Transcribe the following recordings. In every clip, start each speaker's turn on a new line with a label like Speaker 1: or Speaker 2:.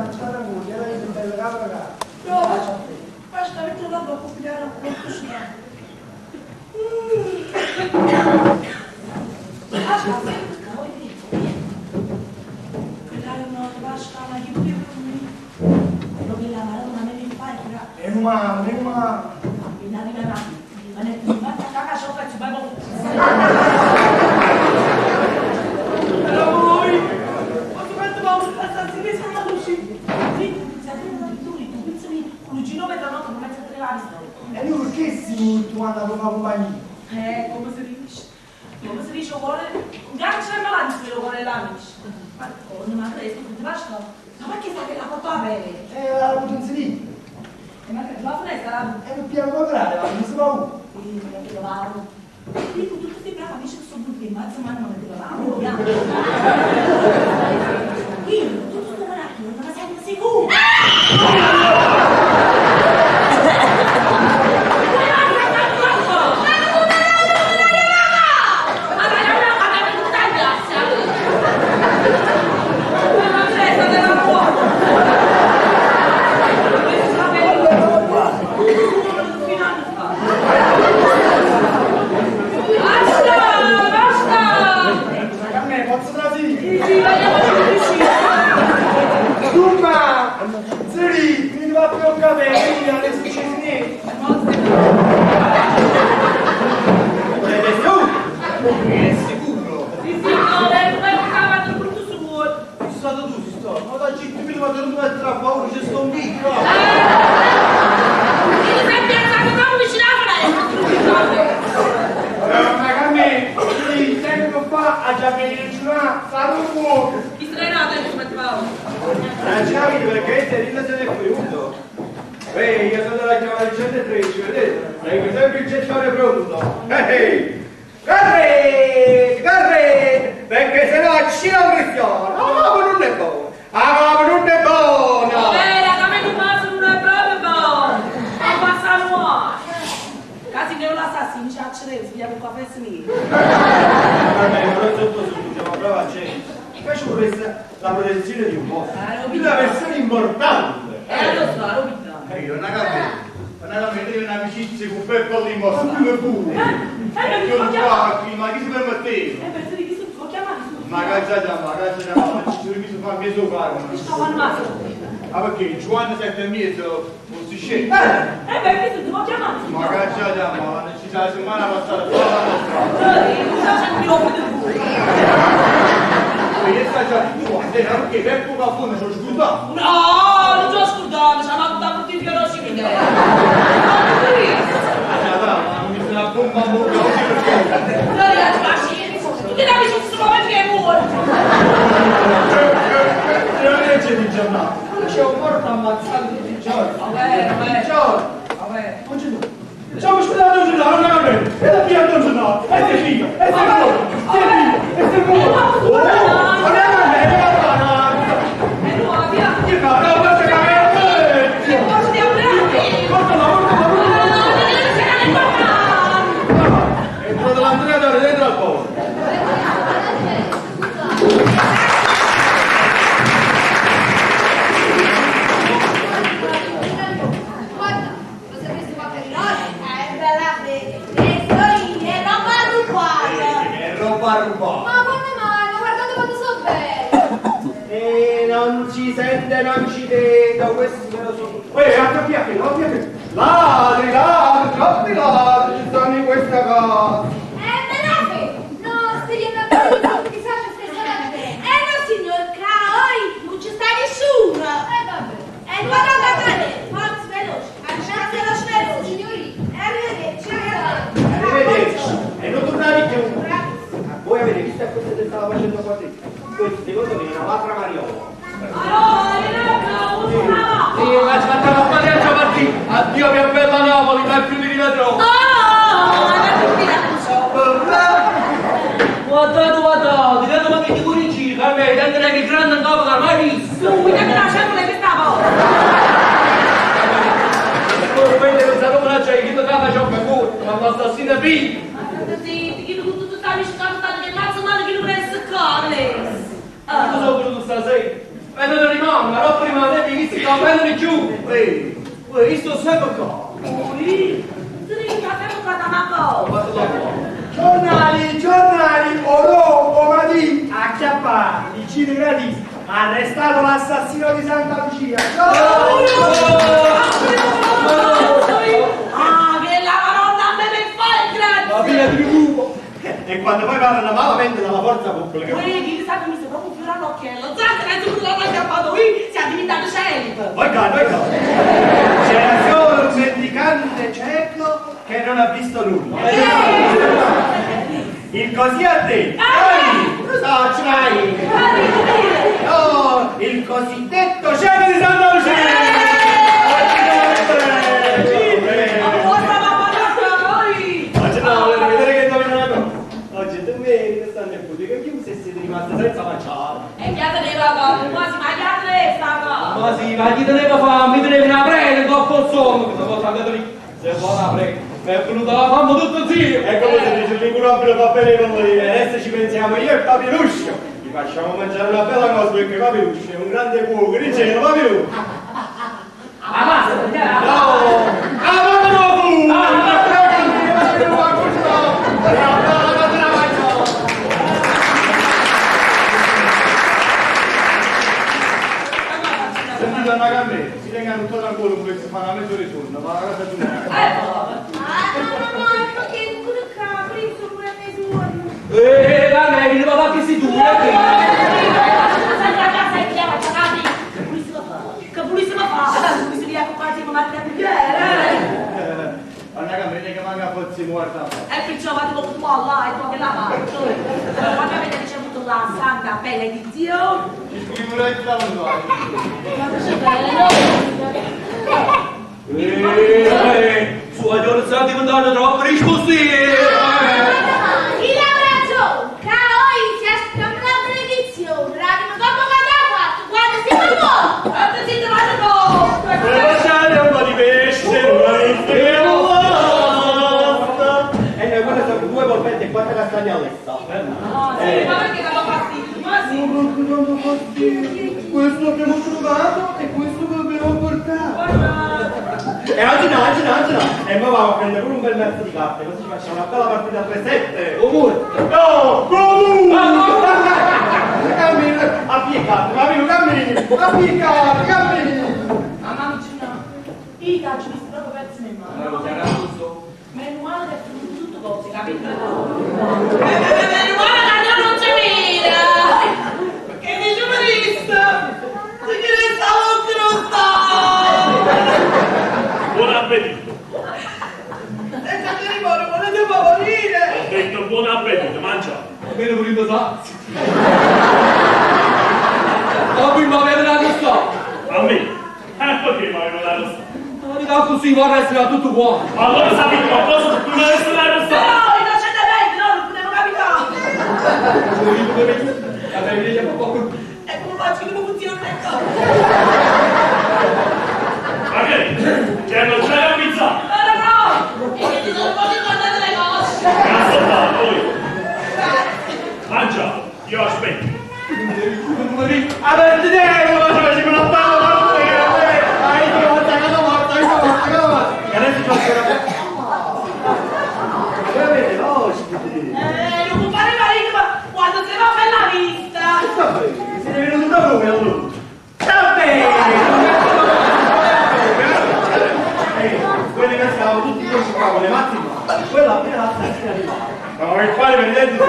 Speaker 1: buttata in culo, era io bella capra cara.
Speaker 2: No, basta, basta, metto la bocca, pigliare la bocca.
Speaker 1: E non male, non male. E lui perché si tu quando fa compagnia?
Speaker 2: Come si dice? Come si dice, vuole un gancio e malato, lo vuole l'amici. Ma non mi ha preso, non ti basta. Ma perché sa che la porta bene?
Speaker 1: E la potenza lì.
Speaker 2: E ma che la finestra la
Speaker 1: E non piano quadrato, ma non si fa uno.
Speaker 2: Dico, tu sei brava, amici che sono brutti, ma insomma non mi trovavo. Io, tutto sto malato, non la sento sicuro. Basta, basta!
Speaker 1: Ma a me posso trasire?
Speaker 2: Sì, sì, vogliamo riuscire.
Speaker 1: Dumma! Zeri, mi va più un caffè, quindi non è successo niente.
Speaker 3: Siete su? È sicuro?
Speaker 2: Sì, sì, no, lei come chiamato il brutto suo.
Speaker 3: Ci stato tu, ci sto. Ma da città mi vado a mettere a paura, c'è sto un video.
Speaker 2: Ti sei piazzato proprio vicino alla finestra.
Speaker 1: Ma che a me, il tempo fa ha già venire giù là, sarà un fuoco.
Speaker 2: Chi se l'è nato e mi metteva.
Speaker 3: Non ce l'avete perché Serino se n'è venuto. Ehi, io sono da chiamare il 113, vedete? Tengo sempre il gettone pronto. Ehi! Correte, correte! Perché se no ci non cristiano. La mamma non è buona. La mamma non è buona.
Speaker 2: Bella, da me non passa non è proprio buono. Ma passa nuovo. Casi che l'assassino ci accede, si chiama qua festa mia.
Speaker 3: Vabbè, però sotto sotto siamo brava gente. Poi ci vorreste la protezione di un mostro. Di una persona importante.
Speaker 2: Lo so, lo vedo.
Speaker 3: Io non capito. Non capito, io un'amicizia con Peppo l'imposto. Pure pure.
Speaker 2: Eh,
Speaker 3: Io
Speaker 2: ma
Speaker 3: non
Speaker 2: chi
Speaker 3: qua qui, ma chi si permetteva?
Speaker 2: Per chi si può chiamare?
Speaker 3: Ma cacciata, ma cacciata, ma ci sono messo a fare mezzo carro.
Speaker 2: Stavo al massimo.
Speaker 3: Ah perché Giovanni sette e mezzo non si scende.
Speaker 2: Beh, chi si può chiamare?
Speaker 3: Ma cacciata, ma non ci sarà la settimana passata, tutta la nostra.
Speaker 2: Io non c'è il mio di voi.
Speaker 3: Io sta già tutto qua, perché Peppo Caffone ci ho scusato.
Speaker 2: No, non ci ho scordato, ci hanno dato tutti i fiorossi quindi.
Speaker 3: Ma non mi sono una bomba a bocca oggi perché.
Speaker 2: Tu ti devi su come che vuoi.
Speaker 3: Non è c'è di giornata. C'è un morto ammazzato tutti i giorni.
Speaker 2: Vabbè, vabbè.
Speaker 3: Ciao.
Speaker 2: Vabbè.
Speaker 3: Non c'è tu. Siamo scusato non c'è non è E la pia non c'è no. E sei figlio, e sei morto. Sei figlio, e sei morto. Oh, non è
Speaker 2: E nuova, via.
Speaker 3: Che fa? No, basta che
Speaker 2: E poi stiamo bravi.
Speaker 3: Porta la porta la
Speaker 2: No, no, no, no,
Speaker 3: È entrato l'allenatore dentro al posto.
Speaker 4: Guarda, lo sapessi qua per loro?
Speaker 5: Bella fede, questo è roba rubata.
Speaker 3: È roba rubata.
Speaker 4: Ma come mai? Ma guardate quanto sono belle!
Speaker 3: E non ci sente, non ci vedo, questo me lo so. Uè, anche via qui, no, via qui. Ladri, ladri, troppi ladri ci stanno in questa casa.
Speaker 4: Bella fede! No, stai andando chissà c'è stessa la gente.
Speaker 5: No signor Caoi, non ci sta nessuno.
Speaker 4: Vabbè.
Speaker 5: E guarda che forza veloce, andiamo veloce veloce.
Speaker 4: Signori,
Speaker 5: Arrivederci,
Speaker 3: Arrivederci. E non tornare più. Voi avete visto a questo che stava facendo qua dentro? Questo secondo me è una ladra mariola.
Speaker 2: Allora,
Speaker 3: Sì, ma ci facciamo a fare a partire. Addio mia bella Napoli, mai più ti rivedrò.
Speaker 6: Guardate, guardate, vedo ma che ti cuoricino, a me, tanto che grande andava che mai visto.
Speaker 2: Lui, che lasciamo che stavo.
Speaker 6: Come vede, non sa come la c'è, io che faccio un po', ma basta sì da figlio.
Speaker 2: Sì, che tu stavi scattando che mazzo male che non prende carne.
Speaker 6: Cosa sono venuto stasera? E non rimane, Ma dopo rimane visti, non vengono giù.
Speaker 3: Ehi, uè, io sto sempre qua.
Speaker 2: Ui, si dice sempre qua da mamma.
Speaker 6: Ma dopo.
Speaker 1: Giornali, giornali, Orò, Omadì, acchiappati, il giro gratis, arrestato l'assassino di Santa Lucia.
Speaker 2: Ah, che la Madonna me ne fa il
Speaker 6: La
Speaker 2: grazie.
Speaker 6: fine di cubo.
Speaker 3: E quando poi parlano malamente dalla forza pubblica.
Speaker 2: Ui, chi sa che mi sei proprio fiore all'occhiello. Già che tu l'hai chiamato, ui, sei diventato celibe.
Speaker 3: Vai qua, vai qua. C'era solo un mendicante cieco che non ha visto nulla. Il così ha detto. No, ce l'hai. No, il cosiddetto cieco di Santa Lucia.
Speaker 2: Ma cosa mamma ui.
Speaker 3: Oggi no, volevo vedere che indovina una cosa. Oggi tu vedi che stanno in boutique chiuse e siete rimasti senza mangiare.
Speaker 2: E chi teneva quasi, ma chi teneva sta
Speaker 6: Ma sì, ma chi teneva fame? Mi teneva una preda, dopo il sonno. Questa volta andato lì. Se va la preda. Mi è venuta la fame tutto insieme.
Speaker 3: Ecco come si dice l'incurabile va bene con morire. Adesso ci pensiamo io e Papiluscio. Gli facciamo mangiare una bella cosa perché Papiluscio è un grande cuoco. Diceva Papiluscio.
Speaker 6: Ah, basta,
Speaker 3: No! Ah, ma no, tu!
Speaker 1: Sentite una gambetta, si tenga tutto tranquillo perché si fa una mezz'ora di sonno, ma la casa tu.
Speaker 4: Ah, no, no, no, è perché pure qua, prima pure a me giorno.
Speaker 6: Vabbè, mi va che sei tu,
Speaker 2: Che pulissima fa? Pulissima fa,
Speaker 3: Una gambetta che manca forse morta.
Speaker 2: E perciò vado con tu là e tu che la faccio. Quando avete ricevuto la santa benedizione,
Speaker 1: Ci scrivo la lontano.
Speaker 2: ma che bello!
Speaker 6: Su, allora sta diventando troppo risposti.
Speaker 4: Chi l'ha ragione? Che oggi si aspetta una benedizione. Rabino, dopo che l'ha fatto, guarda, si fa buono.
Speaker 2: State zitto, vado con!
Speaker 3: Lasciate un po' di pesce, una basta. E noi quelle sono due polpette e quattro castagne all'esta.
Speaker 2: No, sì, ma perché danno fastidio? Ma sì!
Speaker 1: Questo abbiamo trovato e questo ve l'abbiamo portato.
Speaker 3: E oggi no, oggi no, oggi no. E poi vamo a prendere pure un bel mezzo di carte, così ci facciamo una bella partita a 3-7.
Speaker 6: Comune.
Speaker 3: No, comune! Cammino, a piegate, cammino, cammino, a piegate, cammino.
Speaker 2: Mamma mia, io ci ho visto proprio pezzi in mano. Meno male che è finito tutto così, capito? Meno male che io non ci vedo! Perché dice Marissa? Se che ne stavo crostando!
Speaker 7: Buon appetito!
Speaker 2: Senza che rimane, volete morire!
Speaker 7: Ho detto buon appetito, mangia!
Speaker 6: Almeno pure sazio. Dopo mi avete dato sto.
Speaker 7: A me? Perché mi avevano dato sto?
Speaker 6: Ma mi dà così, vorrei essere tutto buono.
Speaker 7: Allora sapete qualcosa su cui mi avessero dato sto?
Speaker 2: No, innocentemente, no, non potevo capitare! E come faccio che non funziona ecco?
Speaker 7: Ma che? Che hanno già ammizzato!
Speaker 2: No, no, no! E che ti sono un po' ricordate le cose!
Speaker 7: Cazzo fa, voi! Mangia, io aspetto!
Speaker 3: Avanti dentro, ma ci facciamo una bella partita. Ai, io ho attaccato morto, io ho attaccato morto. E adesso ci faccio una Voi avete l'ospite.
Speaker 2: Non può fare marito, ma quando si va per la vista!
Speaker 3: Vabbè, siete venuti da dove allora? Vabbè! Quelli che stavano tutti questi qua con le mazze in mano, quella appena l'assassina arrivava.
Speaker 7: Ma che fare per dentro?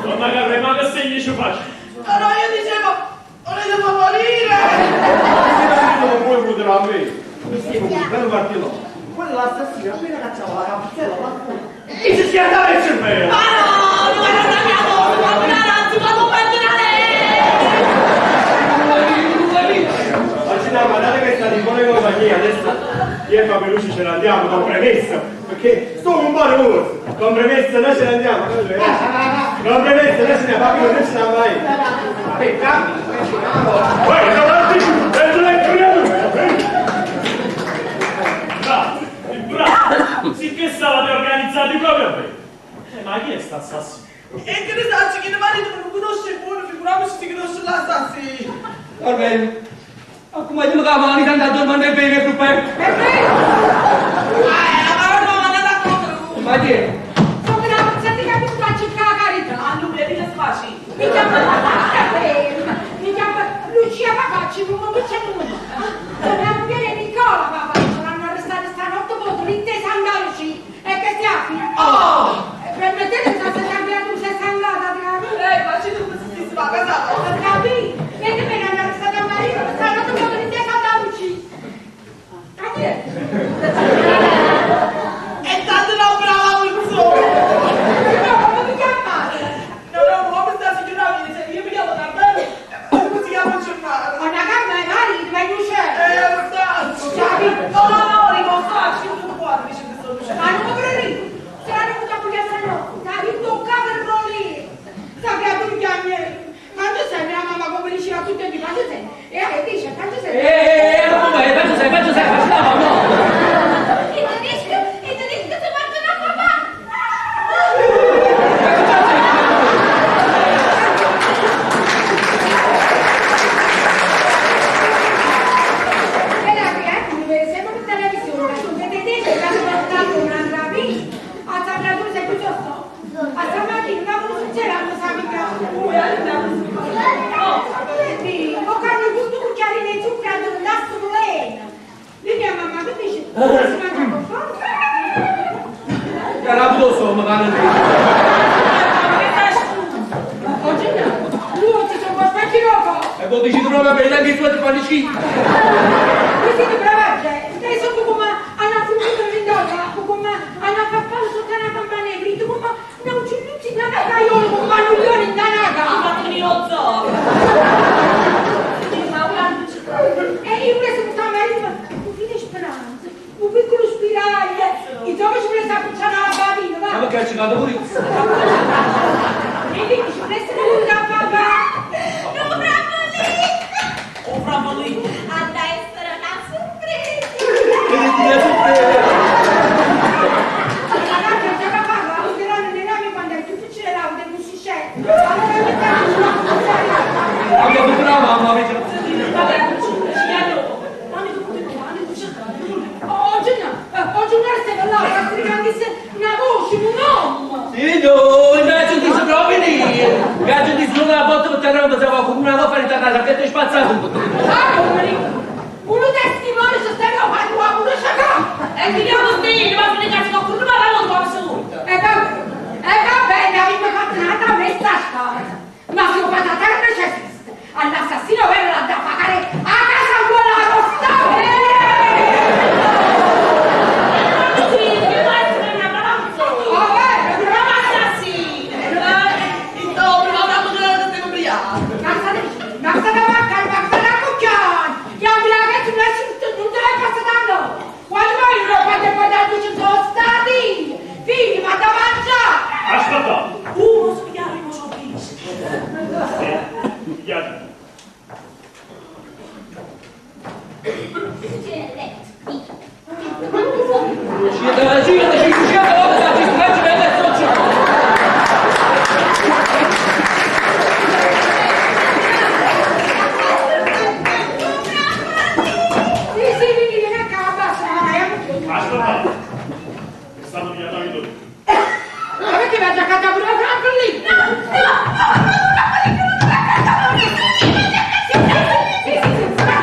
Speaker 7: Donna Carla, ma che segni ci faccio?
Speaker 2: Allora io dicevo, volete far morire!
Speaker 3: Non puoi poter a me. Mi stiamo con un bello martellone. Quella l'assassina appena cacciava la capuzzella là fuori. E si schiantava il cervello!
Speaker 2: Ma no, non è una mia cosa, ma una razza, ma non perdonare!
Speaker 3: Oggi no, guardate che sta di buona compagnia, adesso io e Papelucci ce ne andiamo con premessa, perché sto un po' nervoso. Con premessa noi ce ne andiamo, con premessa noi ce ne andiamo, Papi, noi ce ne andiamo mai. Vabbè, cambi,
Speaker 7: Vai, davanti, dentro le creature! Bravo, bravo! Sì che stavate organizzati proprio bene! Ma chi è sta assassino?
Speaker 1: E che ne sa, che il marito non conosce il buono, figuriamoci se conosce l'assassino.
Speaker 6: Carmelo, ma come ti chiamano? Tanto non è bene più per.
Speaker 8: È vero!
Speaker 2: Eh, ma non ho mandato a contro.
Speaker 6: Ma chi è?
Speaker 8: Sono una senti che mi sta a cercare la carità.
Speaker 2: A lui le dite sfaci.
Speaker 8: Mi chiamo mi chiamo Lucia Papacci, come c'è lui? Sono la moglie di Nicola Papacci, l'hanno arrestato stanotte contro l'intesa Andaluci. E che si apri?
Speaker 2: Oh!
Speaker 8: Permettete se si è cambiato, se è andata, capito?
Speaker 2: Ma ci tu si si va a casa.
Speaker 8: Capito? Vedi me l'hanno arrestato a marito, stanotte contro l'intesa Andaluci. A chi è?
Speaker 2: È tanto una brava persona.
Speaker 8: No, come vi chiamate?
Speaker 2: No, no, come sta signora mi dice, io mi chiamo Carmelo, come si chiama Gennaro?
Speaker 8: Ho una carta di marito, ma non c'è.
Speaker 2: Lo sta.
Speaker 8: Capito?
Speaker 2: No, no, no, riposto, ah, ci sono qua, dice che sono
Speaker 8: Ma non mi credo! Se l'hanno avuto a pulire stanotte, ha vinto un capo lì! Sa che ha tu chiami! Quando sei la mamma come diceva a tutti, quando sei? E lei dice, quando sei?
Speaker 6: Ma come? Faccio sei, faccio sei, faccio la mamma.
Speaker 4: I tedeschi, i tedeschi si mangiano a papà.
Speaker 8: E la che mi vede sempre per televisione, sono dei tedeschi che hanno portato un'altra vita. A Sabratore sei piuttosto. A stamattina non succederà, sa mica. Senti, ho capito tutto un cucchiaino di zucchero da un tasto voleno. Lì mia mamma che dice, si mangia con forza.
Speaker 6: Era avuto somma, ma non
Speaker 8: Oggi no, lui ci sono specchi roco.
Speaker 6: E poi dici tu proprio per anche i suoi fanno schifo.
Speaker 8: Voi siete brava gente, e sono come hanno fuggito in dolla, come hanno fatto sotto una campana grito, come un uccelluzzo in una caiola, come un manuglione in una
Speaker 2: Ha fatto venire lo zoo. Ma una luce.
Speaker 8: E io volevo portare marito, un fine speranza, un piccolo spiraglio, e dove ci volesse appoggiare la bambina,
Speaker 6: Ma
Speaker 8: va?
Speaker 6: perché ha cercato pure?
Speaker 8: E lì ci volesse venuta a papà.
Speaker 4: No, bravo lì.
Speaker 2: Oh, bravo lì.
Speaker 4: Ha da essere una sorpresa.
Speaker 8: La ragazza già papà, la useranno nei rami quando è più piccina la del musicetto. Allora mettiamo sulla cucina.
Speaker 6: Abbiamo avuto la mamma, invece.
Speaker 2: Vabbè, ci chiamo. Ma mi tutti qua, mi tutti
Speaker 8: Oggi no, oggi non stava là, a se una voce, un uomo.
Speaker 6: Signore, invece ti sono proprio lì. Invece ti sono la botta per terra, non pensavo con una cosa in casa, che ti spazzato.
Speaker 8: Ah, come Uno testimone se stai a fare uno sciacca.
Speaker 2: E ti chiamo te, ma sono cazzo, con una parola non assoluta.
Speaker 8: E va bene, avete fatto un'altra messa a scuola. Ma se ho fatto a terra c'è esiste. All'assassino vero l'ha da pagare a casa buona la costa.
Speaker 2: Sì, che può essere una brava persona.
Speaker 8: Oh, vero,
Speaker 2: Brava assassina. Il dopo, ma bravo che non stiamo ubriaco.
Speaker 8: Ma sta da maccare, ma sta da cucchiare. Chiami la ragazza, non te l'hai passata no. Quando vai in Europa e poi da ci sono stati. Figli, ma da mangiare.
Speaker 7: Aspettate!
Speaker 2: Uno si chiama, io sono felice.
Speaker 7: Sì, pigliate.
Speaker 4: Succede nel letto. Quanti sono?
Speaker 6: Ci ci ci ci
Speaker 8: Sì, sì, vieni, vieni a casa, basta, ma
Speaker 7: Aspettate! È stato pigliato anche lui.
Speaker 8: Ma perché mi ha già cantato pure Franco lì?
Speaker 4: No, no, no,
Speaker 8: Sì, sì, sì, ma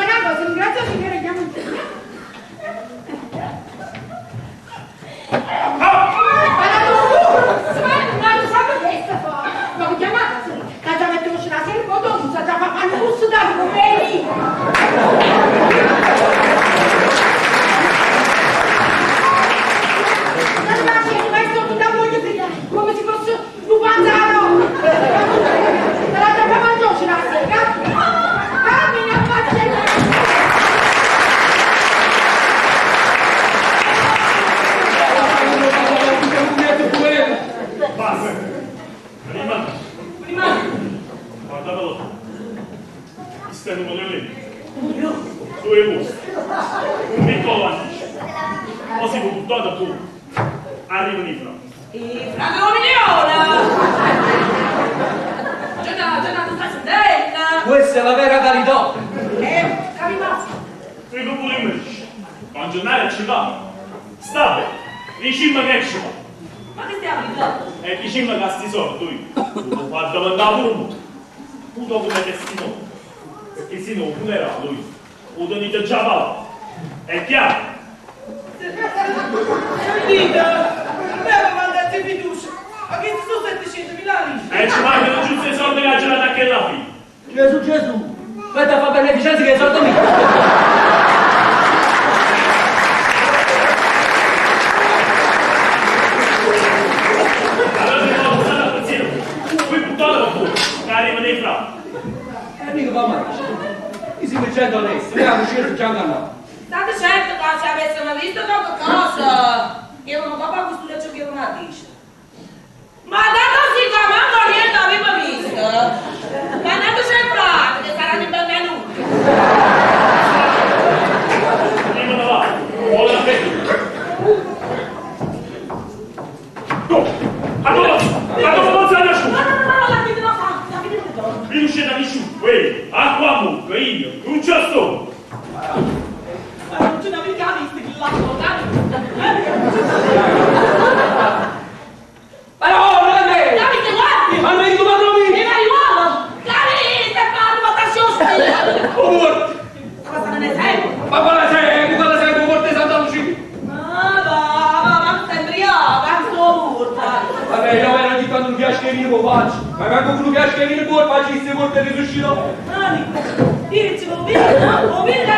Speaker 8: una cosa, ringrazio il Signore, andiamo in giro. Ma tu sai che sta fa? Ma che chiamata? Che già mettevo la sera, poi dopo sa già fa fanno gusto da come lì. Non va che questo ti dà voglio come se fosse un panzano. Te la già fa mangiare la sera. Cammina, faccia.
Speaker 7: Basta! Prima,
Speaker 2: Prima,
Speaker 7: guardatelo tu. Questo è il numero lì. Due posti. Un piccolo anticipo. Poi si può buttare tu. Arrivano i franchi.
Speaker 2: e Franco milione. Già, già,
Speaker 7: capo. Sta bene, dicimmo che ci va.
Speaker 2: Ma che stiamo dicendo?
Speaker 7: E dicimmo che sti soldi, tu fa diventare pure un muto come testimone. Perché se no, funerale lui, lo tenete già pagato. È chiaro?
Speaker 2: Sentite, me mandate fiducia. Ma che sono 700.000 lire?
Speaker 7: E ci mancano giusto i soldi che ha girato a quella fine.
Speaker 6: Gesù, Gesù, vai a fare beneficenza che soldi miei.
Speaker 7: Allora ti devo portare la polizia. Voi buttatelo fuori, che arrivano i frati.
Speaker 6: E mica fa male. Io sono gente onesto, mi hanno scelto già andato.
Speaker 2: State certo che se avessimo visto qualche cosa, io non capo a questura ciò che non ha dice. Ma dato sì che manco niente avevo visto. Ma dato c'è il frate che saranno i benvenuti.
Speaker 7: Andiamo là, vuole la fetta. No! Ma dove? Ma dove non si
Speaker 2: No, no, no, no, la vita non fa, la vita non fa.
Speaker 7: Mi riuscite a nessuno, quelli, acqua a mucca, io, non c'è sto.
Speaker 2: Ma non c'è una mica vista che l'acqua,
Speaker 6: Ma no, non è me!
Speaker 2: Davide, guardi!
Speaker 6: Ma non è domando
Speaker 2: E
Speaker 6: mio!
Speaker 2: marijuana! Davide, parlo, ma sta sciostia!
Speaker 6: Oh, morto!
Speaker 2: Ma sta nel tempo!
Speaker 6: Ma quale sei? Quale sei? Tu porti Santa Lucia!
Speaker 2: Ma va, ma ma stai imbriaca, sto morta!
Speaker 6: Vabbè, io ero di tanto un fiaschierino che faccio, ma manco con un fiaschierino che faccio, se morte risuscitò.
Speaker 2: Manico, dirci, lo vedi, no? Lo vedi che